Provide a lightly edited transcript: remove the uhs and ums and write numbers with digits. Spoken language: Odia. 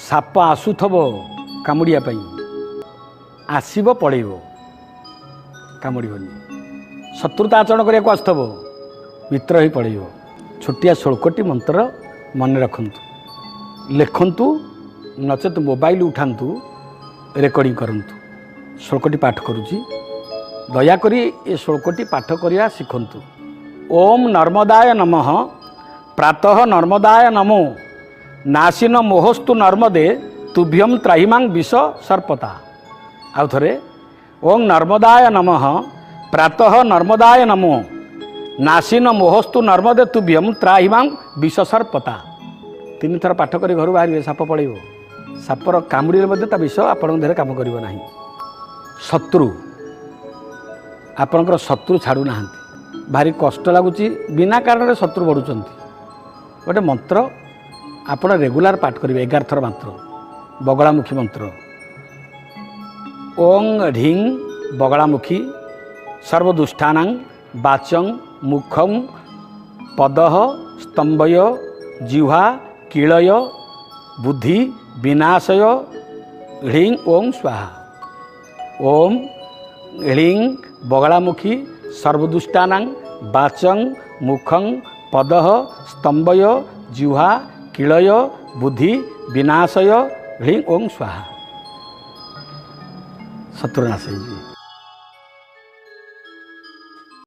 ସାପ ଆସୁଥିବ କାମୁଡ଼ିବା ପାଇଁ, ଆସିବ ପଳେଇବ, କାମୁଡ଼ିବନି। ଶତ୍ରୁତା ଆଚରଣ କରିବାକୁ ଆସୁଥିବ, ମିତ୍ର ହେଇ ପଳେଇବ। ଛୋଟିଆ ଶ୍ଳୋକଟି ମନ୍ତ୍ର ମନେ ରଖନ୍ତୁ, ଲେଖନ୍ତୁ, ନଚେତ ମୋବାଇଲ ଉଠାନ୍ତୁ, ରେକର୍ଡ଼ିଂ କରନ୍ତୁ। ଶ୍ଳୋକଟି ପାଠ କରୁଛି, ଦୟାକରି ଏ ଶ୍ଳୋକଟି ପାଠ କରିବା ଶିଖନ୍ତୁ। ଓମ୍ ନର୍ମଦାୟ ନମଃ ପ୍ରାତଃ ନର୍ମଦାୟ ନମୋ ନାସିନ ମୋହସ୍ତୁ ନର୍ମଦେ ତୁଭ୍ୟಂ ତ୍ରାହିମାଂ ବିଷ ସର୍ପତା। ଆଉ ଥରେ, ଓಂ ନର୍ମଦାୟ ନମଃ ପ୍ରାତଃ ନର୍ମଦାୟ ନମୋ ନାସିନ ମୋହସ୍ତୁ ନର୍ମଦେ ତୁଭ୍ୟಂ ତ୍ରାହିମାଂ ବିଷ ସର୍ପତା। ତିନିଥର ପାଠ କରି ଘରୁ ବାହାରିବେ, ସାପ ପଳେଇବ। ସାପର କାମୁଡ଼ିଲେ ମଧ୍ୟ ତା ବିଷ ଆପଣଙ୍କ ଦେହରେ କାମ କରିବ ନାହିଁ। ଶତ୍ରୁ, ଆପଣଙ୍କର ଶତ୍ରୁ ଛାଡ଼ୁନାହାନ୍ତି, ଭାରି କଷ୍ଟ ଲାଗୁଛି, ବିନା କାରଣରେ ଶତ୍ରୁ ବଢ଼ୁଛନ୍ତି। ଗୋଟେ ମନ୍ତ୍ର ଆପଣ ରେଗୁଲାର ପାଠ କରିବେ 11 ଥର ମାତ୍ର, ବଗଳାମୁଖୀ ମନ୍ତ୍ର। ଓଂ ଢିଂ ବଗଳାମୁଖୀ ସର୍ବଦୁଷ୍ଠାନାଂ ବାଚଂ ମୁଖଂ ପଦଃ ସ୍ତମ୍ଭୟ ଜିହ୍ୱା କିଳୟ ବୁଦ୍ଧି ବିନାଶୟ ହ୍ରିଂ ଓଂ ସ୍ୱାହା। ଓମ୍ ହ୍ରିଂ ବଗଳାମୁଖୀ ସର୍ବଦୁଷ୍ଟାନାଂ ବାଚଂ ମୁଖଂ ପଦଃ ସ୍ତମ୍ଭୟ ଜିହ୍ୱା କିଳୟ ବୁଦ୍ଧି ବିନାଶୟ ହ୍ରିଂ ଓଂ ସ୍ୱାହା। ଶତ୍ରୁନାଶ ହେଇଯିବେ।